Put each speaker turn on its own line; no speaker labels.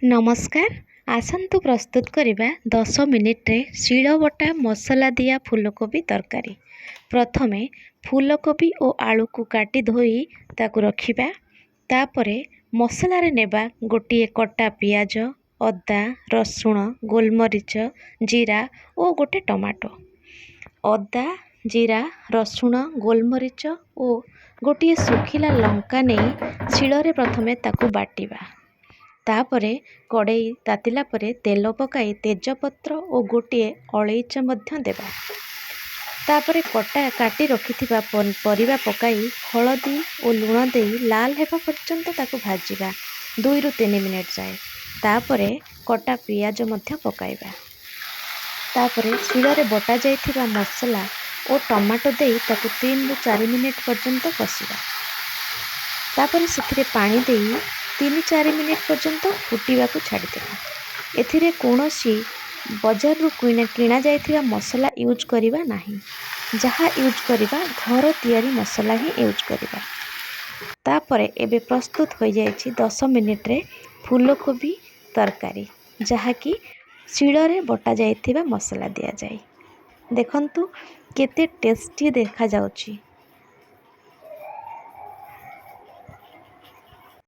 ନମସ୍କାର, ଆସନ୍ତୁ ପ୍ରସ୍ତୁତ କରିବା 10 ମିନିଟରେ ଶିଳବଟା ମସଲା ଦିଆ ଫୁଲକୋବି ତରକାରୀ। ପ୍ରଥମେ ଫୁଲକୋବି ଓ ଆଳୁକୁ କାଟି ଧୋଇ ତାକୁ ରଖିବା। ତାପରେ ମସଲାରେ ନେବା ଗୋଟିଏ କଟା ପିଆଜ, ଅଦା, ରସୁଣ, ଗୋଲମରିଚ, ଜିରା ଓ ଗୋଟେ ଟମାଟୋ। ଅଦା, ଜିରା, ରସୁଣ, ଗୋଲମରିଚ ଓ ଗୋଟିଏ ଶୁଖିଲା ଲଙ୍କା ନେଇ ଶିଳରେ ପ୍ରଥମେ ତାକୁ ବାଟିବା। ତାପରେ କଡ଼େଇ ତାତିଲା ପରେ ତେଲ ପକାଇ ତେଜପତ୍ର ଓ ଗୋଟିଏ ଅଳେଇଚ ମଧ୍ୟ ଦେବା। ତାପରେ କଟା କାଟି ରଖିଥିବା ପରିବା ପକାଇ ହଳଦୀ ଓ ଲୁଣ ଦେଇ ଲାଲ ହେବା ପର୍ଯ୍ୟନ୍ତ ତାକୁ ଭାଜିବା 2ରୁ 3 ମିନିଟ୍ ଯାଏ। ତାପରେ କଟା ପିଆଜ ମଧ୍ୟ ପକାଇବା। ତାପରେ ଶିଳରେ ବଟା ଯାଇଥିବା ମସଲା ଓ ଟମାଟୋ ଦେଇ ତାକୁ 3ରୁ 4 ମିନିଟ୍ ପର୍ଯ୍ୟନ୍ତ କଷିବା। ତାପରେ ସେଥିରେ ପାଣି ଦେଇ 3-4 ମିନିଟ୍ ପର୍ଯ୍ୟନ୍ତ ଫୁଟିବାକୁ ଛାଡ଼ିଦେବା। ଏଥିରେ କୌଣସି ବଜାରରୁ କିଣା ଯାଇଥିବା ମସଲା ୟୁଜ୍ କରିବା ନାହିଁ। ଯାହା ୟୁଜ୍ କରିବା, ଘର ତିଆରି ମସଲା ହିଁ ୟୁଜ୍ କରିବା। ତାପରେ ଏବେ ପ୍ରସ୍ତୁତ ହୋଇଯାଇଛି 10 ମିନିଟ୍ରେ ଫୁଲକୋବି ତରକାରୀ, ଯାହାକି ଶିଳରେ ବଟା ଯାଇଥିବା ମସଲା ଦିଆଯାଏ। ଦେଖନ୍ତୁ, କେତେ ଟେଷ୍ଟି ଦେଖାଯାଉଛି।